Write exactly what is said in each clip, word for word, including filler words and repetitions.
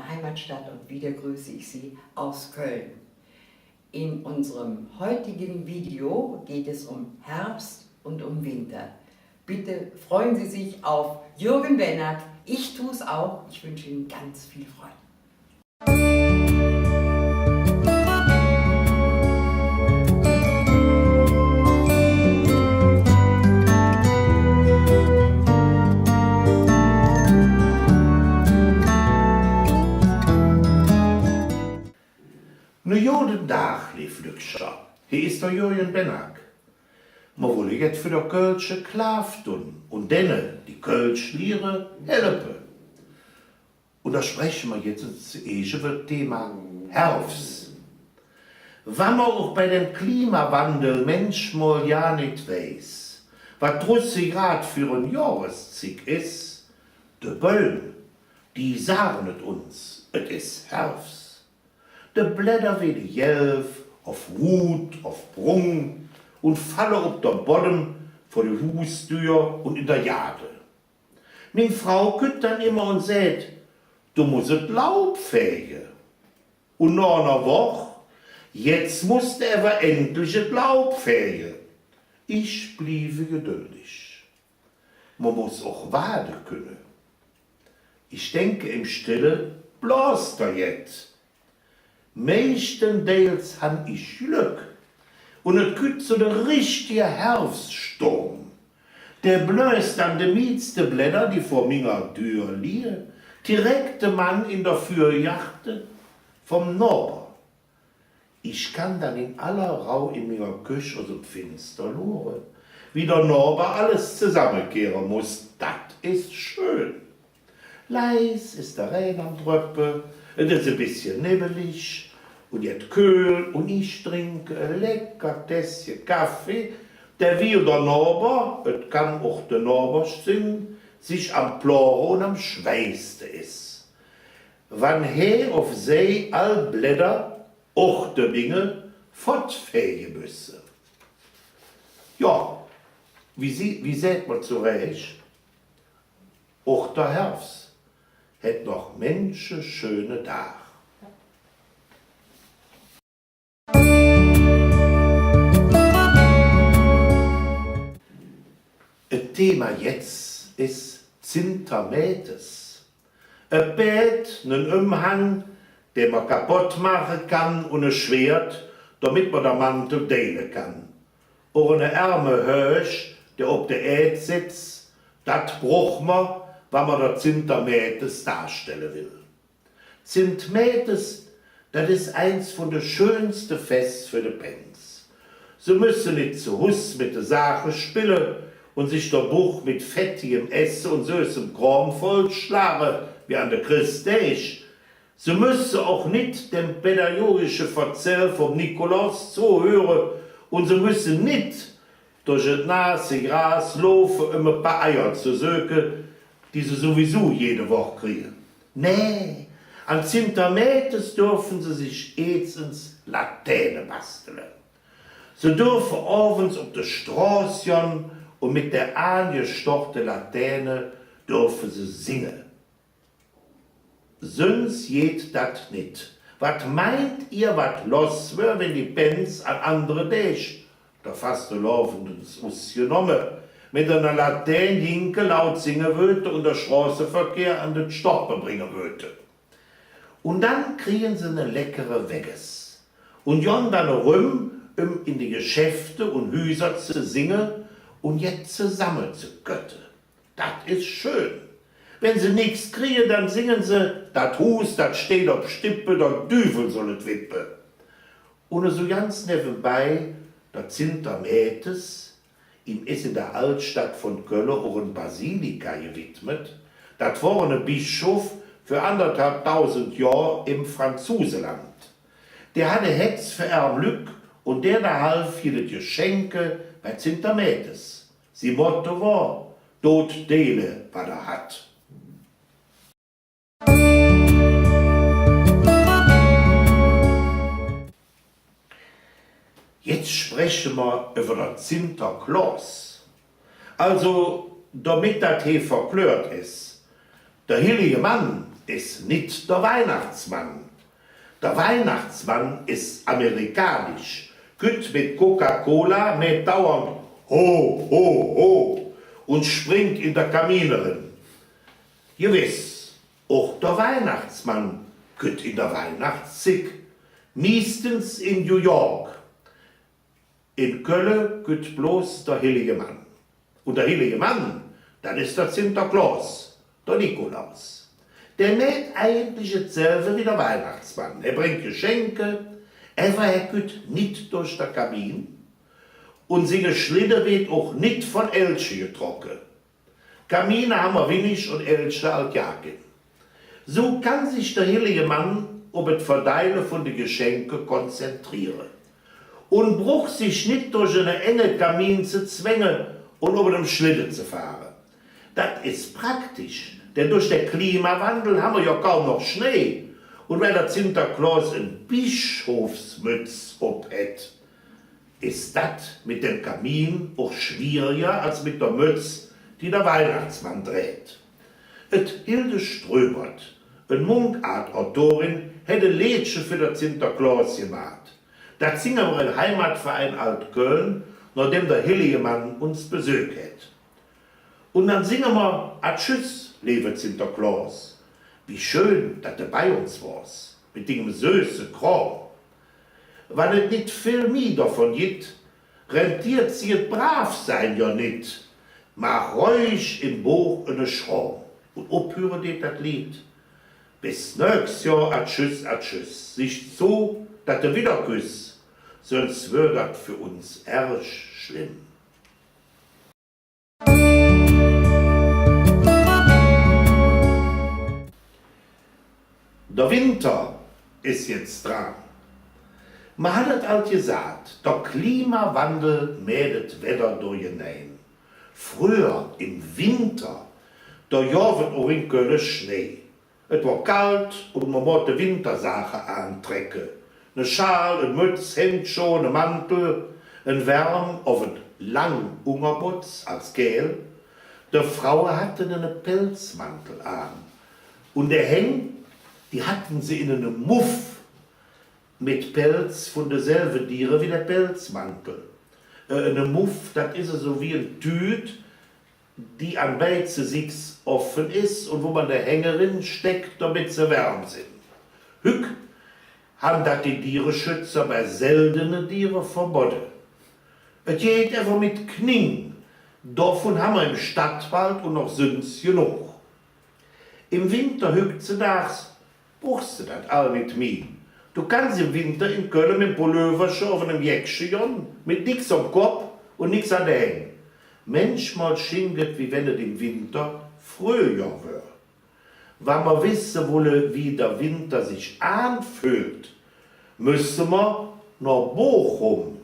Heimatstadt und wieder grüße ich Sie aus Köln. In unserem heutigen Video geht es um Herbst und um Winter. Bitte freuen Sie sich auf Jürgen Benack. Ich tu's auch. Ich wünsche Ihnen ganz viel Freude. Ne goden Dag, leev Lückcher. Hee es der Jürgen Benack. Mer wolle jet för der kölsche Klaaf dun un denne, die Kölsch liere, helpe. Un do spreche mer jetz ens eesch üvver et Thema Hervs. Wann mer och bei dem Klimawandel mänchmol jo nit weiß, wat drusse grad för en Johreszigg es, de Bäum, die sage et uns, et es Hervs. De Blädder weede gelv, ov rud, ov brung, un falle op der Boddem, vör de Husdür un en der Gaade. Ming Frau kütt dann immer un säht: „Do muss et Laub fäge.“ Un noh ener Woch: „Jetz muss de ävver endlich et Laub fäge.“ Ich blieve gedöldig. Mer muss och waade künne. Ich denke, em Stelle bloos do jet. Meistendeils han ich Glöck, un et kütt su der richtige Hervssturm. Dä blös dann de mieste Blädder, die vör minger Dür lige, direk mang en der Vürgaachte vum Nohber. Ich kann dann en aller Rauh en minger Köch usem Finster luure, wie der Nohber alles zesammekehre muss. Dat es schön. Leis es der Rähn am Dröppe, et es e bessche nebbelig un jet köhl, un ich drinke e lecker Tässche Kaffee, dä wie der Nohber, et kann och de Nohbersch sin, sich am Plore un am Schweiße es, wann hä ov sei all Blädder, och de minge, fottfäge müsse. Jo, wie sie, wie säht mer zoräch, och der Hervs hät noch mänche schöne Dag. Et Thema jetz es Zintermätes. E Pääd, nen Ömhang, dä mer kapodd maache kann, un e Schweerd, domet mer der Mantel deile kann. Och ene ärme Höösch, dä op der Ääd setz, dat bruch mer, wann mer der Zintermätes darstelle well. Zint Mätes, dat es eins vun de schönste Fess för de Pänz. Se müsse nit ze Hus met de Saache spille un sich der Buch met fettigem Esse un sößem Krom vollschlage wie an de Chressdäg. Se müsse och nit dem pädagogische Verzäll vum Nikolaus zohüre un se müsse nit durch et naasse Gras laufe, öm e paar Eier ze söke, die se suwiesu jede Woch krige. Nä, an Zintermätes dörfe se sich eets ens Laterne bastele. Se dörfe ovends op de Stroß gonn un met der aangestochte Laterne dörfe se singe. Söns geiht dat nit. Wat meint ehr, wat loss wör, wann die Pänz an andere Däg, der Fastelovend ens usgenomme, met ener Latään jinke, laut singe wööte un der Stroßeverkehr an et Stoppe bränge wööte? Un dann krige se ne leckere Wegges un gonn dann eröm, öm en de Geschäfte un Hüser ze singe un jet zesamme ze kötte. Dat es schön. Wann se nix krige, dann singe se: „Dat Huus, dat steiht op Stippe, der Düüvel soll et wippe.“ Un esu ganz nevvenbei, der Zintermätes, im es en der Aldstadt vun Kölle och en Basilika gewidmet. Dat wor ene Bischof för anderthalvdausend Johr em Franzuseland. Dä hatt e Hätz för ärm Lück un dä do half, gitt et Geschenke bei Zintermätes. Si Motto wor: „Dot deile, wat ehr hat.“ Jetz spreche mer üvver der Zinter Klos. Alsu, domet dat he verklört es, der hellige Mann, es nit der Weihnachtsmann. Der Weihnachtsmann es amerikanisch, kütt met Coca-Cola, mäht dauernd Ho, ho, ho un springk en der Kamin eren. Gewess, och der Weihnachtsmann kütt en der Weihnachtszigg, miestens en New York. En Kölle kütt bloß der Hellige Mann. Un der Hellige Mann, dat es der Zinter Klos, der Nikolaus. Dä mäht eigentlich etselve wie der Weihnachtsmann. Hä brängk Geschenke, ävver hä kütt nit durch der Kamin. Un singe Schledde weed och nit vun Elche getrocke. Kamine han mer winnig un Elche ald gar kein. Su kann sich der Hellige Mann op et Verdeile vun de Geschenke konzentriere un bruch sich nit durch ene enge Kamin ze zwänge un op enem Schledde ze fahre. Dat es praktisch, denn durch der Klimawandel han mer jo kaum noch Schnei, un weil der Zinter Klos en Bischofsmötz op hät, es dat met dem Kamin och schwieriger als met der Mötz, die der Weihnachtsmann dräht. Et Hilde Ströbert, en Munkartautorin, hät e Leedche för der Zinter Klos gemaht. Dat singe mer em Heimatverein Altköln, nohdäm der Hellige Mann uns besök hät. Un dann singe mer Atschüss, leeve Zinter Klos. Wie schön, dat de bei uns wors, met dingem söße Krom. Wann et nit vill mih dovun gitt, rentiert sich et Bravsein jo nit. Maach räuhig em Boch ene Schrom. Un ophüre deit dat Leed: Bes nöchs Johr, atschüss, atschüss. Sich zo, dat de widder küss, söns wör dat för uns ärg schlemm. Der Winter es jetz dran. Mer hät et ald gesaht, der Klimawandel mäht et Wedder durchenein. Fröher, em Winter, do gov et och en Kölle Schnei. Et wor kald un mer moot de Wintersaache aantrecke. Ne Schal, en Mötz, Händschoh, ne Mantel, en Wärm ov en lang Ungerbotz als Kääl. De Fraue hatte ene Pelzmantel aan. Un de Häng, die hatte se en ene Muff met Pelz vun deselve Diere wie der Pelzmantel. Äh, ene Muff, dat es esu wie en Tüüt, die an beidse Siggs offe es un wo mer de Häng erensteckt, domet se wärm sin. Hügg han dat die Diereschötzer bei seldene Diere verbodde. Et geiht ävver met Kning, dovun han mer em Stadtwald un och söns genog. Em Winter hüggzedags bruchs de dat all nit mih. Do kanns em Winter en Kölle mem Pulöverche ov enem Jäckche gonn, met nix om Kopp un nix an de Häng. Mänchmol schingk et, wie wann et em Winter Fröhjohr wör. Wann mer wesse wolle, wie der Winter sich aanföhlt, müsse mer noh Bochum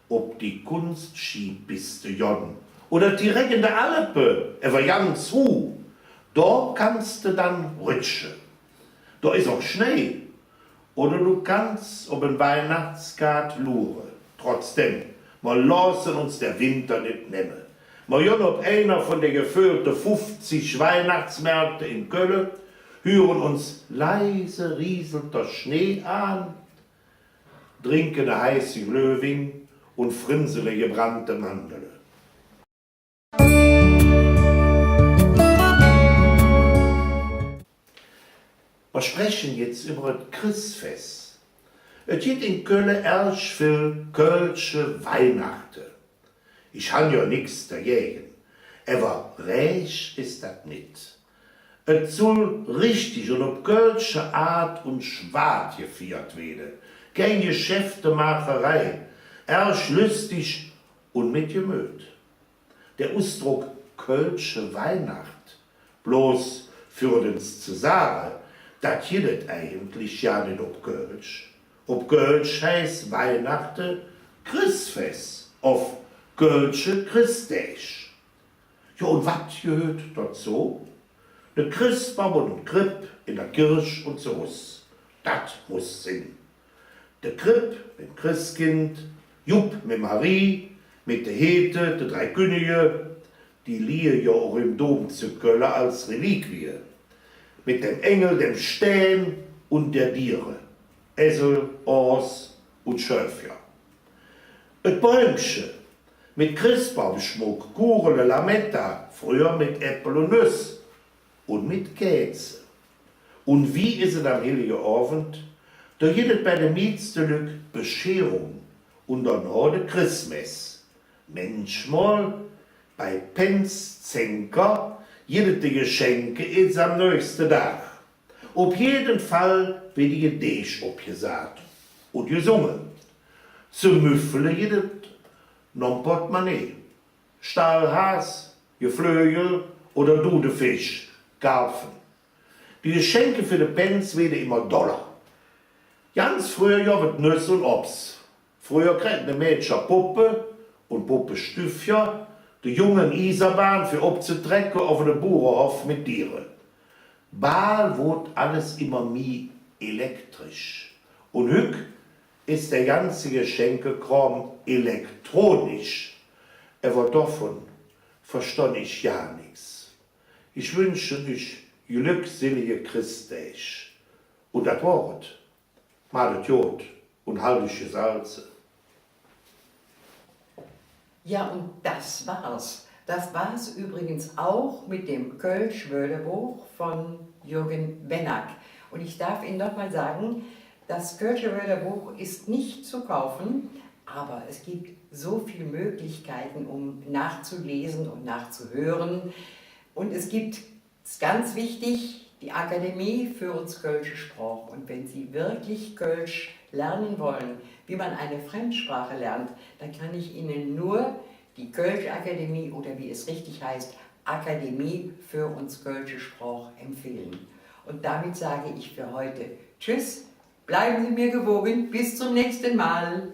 op die Kunstskipiste gonn oder direk en de Alpe, ävver ganz huh. Do kanns de dann rutsche. Do es och Schnei. Oder do kanns op en Weihnachtskaat luure. Trotzdäm, mer looße uns der Winter nit nemme. Mer gonn op einer vun de geföhlte fuffzig Weihnachtsmärkte en Kölle, hüre uns Leise rieselt der Schnee aan, drinke ne heiße Glöhwing un frimsele gebrannte Mandele. Mer spreche jetz üvver et Chressfess. Et gitt en Kölle ärg vill kölsche Weihnachte. Ich han jo nix dergäge, ävver räch es dat nit. Et sull richtig un op kölsche Aat un Schwaad gefiert weede, kein Geschäftemacherei, ärg löstig un met Gemöt. Der Usdrock kölsche Weihnacht, bloß för et ens ze sage, dat gitt et eigentlich jo nit op Kölsch. Op Kölsch heiß Weihnachte Chressfess ov kölsche Chressdäg. Jo, un wat gehööt dozo? De Chressbaum un de Kripp en der Kirch un zo Hus. Dat muss sin. De Kripp mem Chresskind, Jupp mem Marie, met de Hete, de drei Künnige, die lige jo och em Dom ze Kölle als Reliquie. Met dem Engel, dem Stään un der Diere, Esel, Oos un Schöfcher. Et Bäumche, met Chressbaumschmuck, Kugele, Lametta, fröher met Äppel un Nöss un met Kääze. Un wie es et am Hellige Ovend? Do gitt et bei de mieste Lück Bescherung un donoh de Chressmess. Mänchmol, bei Pänz-Zänker, gitt et de Geschenke eets am nöchste Dag. Op jede Fall weed der Deeg opgesaht un gesunge. Ze müffele gitt et nohm Portemonnaie. Stahlhaas, Geflögel oder Dudefesch, Karpfen. De Geschenke för de Pänz weede immer doller. Ganz fröher gov et Nöss un Obs. Fröher kräten de Mädcher Poppe un Poppestüffcher, de Junge en Iesebahn för opzetrecke ov der Burehoff met Diere. Bal woodt alles immer mih elektrisch. Un hügg es der ganze Geschenkekrom elektronisch. Ävver dovun verstonn ich gar nix. Ich wünsche üch glöcksillige Chressdäg. Un dat wor et. Maht et god un haldt üch gesalze. Ja, und das war's. Das war's übrigens auch mit dem Kölsch Wörterbuch von Jürgen Benack. Und ich darf Ihnen noch mal sagen, das Kölsche Wörterbuch ist nicht zu kaufen, aber es gibt so viele Möglichkeiten, um nachzulesen und nachzuhören. Und es gibt ist ganz wichtig, die Akademie för uns kölsche Sproch. Und wenn Sie wirklich Kölsch lernen wollen, wie man eine Fremdsprache lernt, dann kann ich Ihnen nur die Kölsche Akademie oder, wie es richtig heißt, Akademie för uns kölsche Sproch empfehlen. Und damit sage ich für heute Tschüss, bleiben Sie mir gewogen, bis zum nächsten Mal.